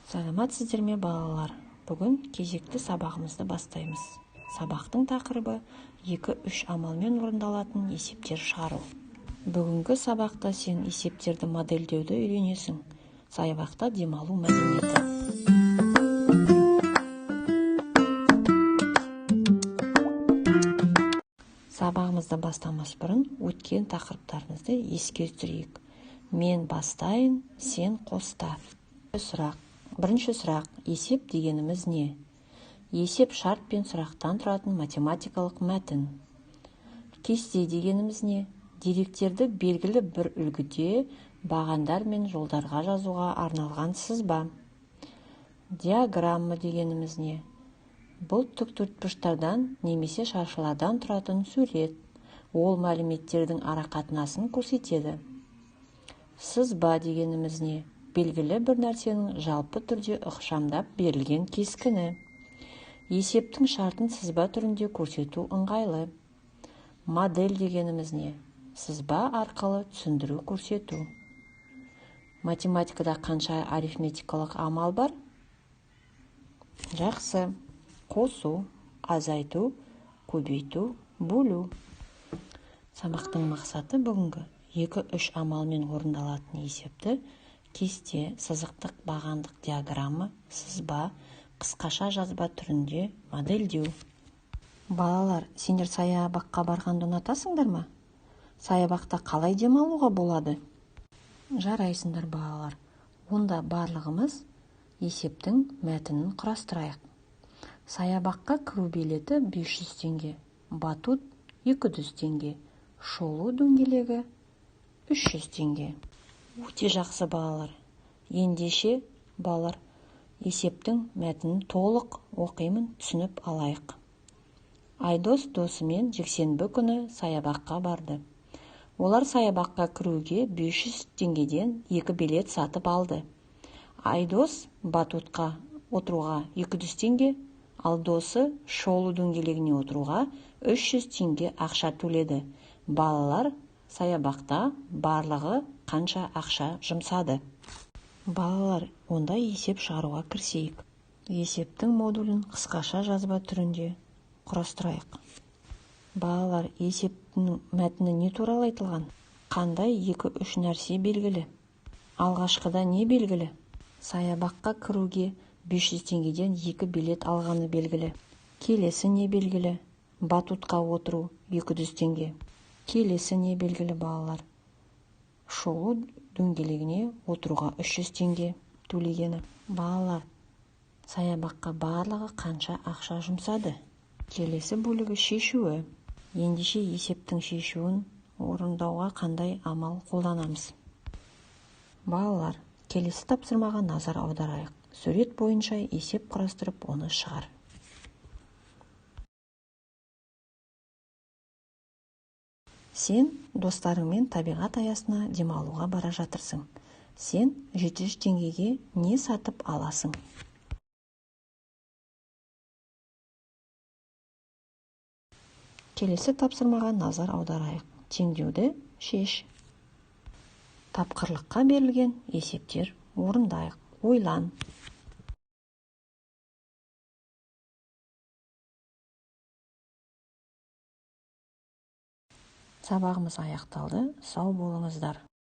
Саламатсыздар ме, балалар? Бүгін кезекті сабағымызды бастаймыз. Сабақтың тақырыбы 2-3 амалмен орындалатын есептер шығару. Бүгінгі сабақта сен есептерді модельдеуді үйренесің. Саябақта демалу мәдениеті. Сабағымызды бастамас бұрын өткен тақырыптарымызды еске түсірейік. Мен бастайын, сен қоста. Сұрақ. Бірінші сұрақ. Есеп дегеніміз не? Есеп шарт пен сұрақтан тұратын математикалық мәтін. Кесте дегеніміз не? Деректерді белгілі бір үлгіде бағандар мен жолдарға жазуға арналған сызба. Диаграмма дегеніміз не? Бұл тік төртбұрыштардан немесе шаршылардан тұратын сурет. Ол мәліметтердің арақатынасын көрсетеді. Сызба дегеніміз не? Белгілі бір нәрсенің жалпы түрде ықшамдап берілген кескіні. Есептің шартын сызба түрінде көрсету ыңғайлы. Модель дегеніміз не? Сызба арқылы түсіндіру көрсету. Математикада қанша арифметикалық амал бар? Жақсы. Қосу, азайту, көбейту, бөлу. Сабақтың мақсаты бүгінгі 2-3 амалмен орындалатын есепті кесте, сызықтық бағандық диаграмма, сызба, қысқаша жазба түрінде модельдеу. Балалар, сендер саябаққа барғанды ұнатасыңдар ма? Саябақта қалай демалуға болады? Жарайсыңдар, балалар. Онда барлығымыз есептің мәтінін құрастырайық. Саябаққа кіру билеті 500 теңге, батут 200 теңге, шолу дөңгелегі 300 теңге. Өте жақсы, балалар. Ендеше, балалар, есептің мәтінін толық оқимын, түсініп алайық. Айдос досымен жексенбі күні саябаққа барды. Олар саябаққа кіруге 500 теңгеден 2 билет сатып алды. Айдос батутқа отыруға 200 теңге, ал досы шолу дөңгелегіне отыруға 300 теңге ақша төледі. Балалар саябақта барлығы қанша ақша жұмсады? Балалар, онда есеп шығаруға кірісейік. Есептің модулін қысқаша жазба түрінде құрастырайық. Балалар, есептің мәтіні не туралы айтылған? Қандай 2-3 нәрсе белгілі? Алғашқыда не белгілі? Саябаққа кіруге 500 теңгеден 2 билет алғаны белгілі. Келесі не белгілі? Батутқа отыру 200 теңге. Келесі не белгілі, балалар? Шолу дөңгелегіне отыруға 300 теңге төлегені. Балалар, саябаққа барлығы қанша ақша жұмсады? Келесі бөлігі шешуі. Ендеше есептің шешуін орындауға қандай амал қолданамыз? Балалар, келесі тапсырмаға назар аударайық. Сурет бойынша есеп құрастырып, оны шығар. Сен достарыңмен табиғат аясына демалуға бара жатырсың. Сен 700 теңгеге не сатып аласың? Келесі тапсырмаға назар аударайық. Теңдеуді шеш. Тапқырлыққа берілген есептер орындайық. Ойлан. Сабағымыз аяқталды. Сау болыңыздар.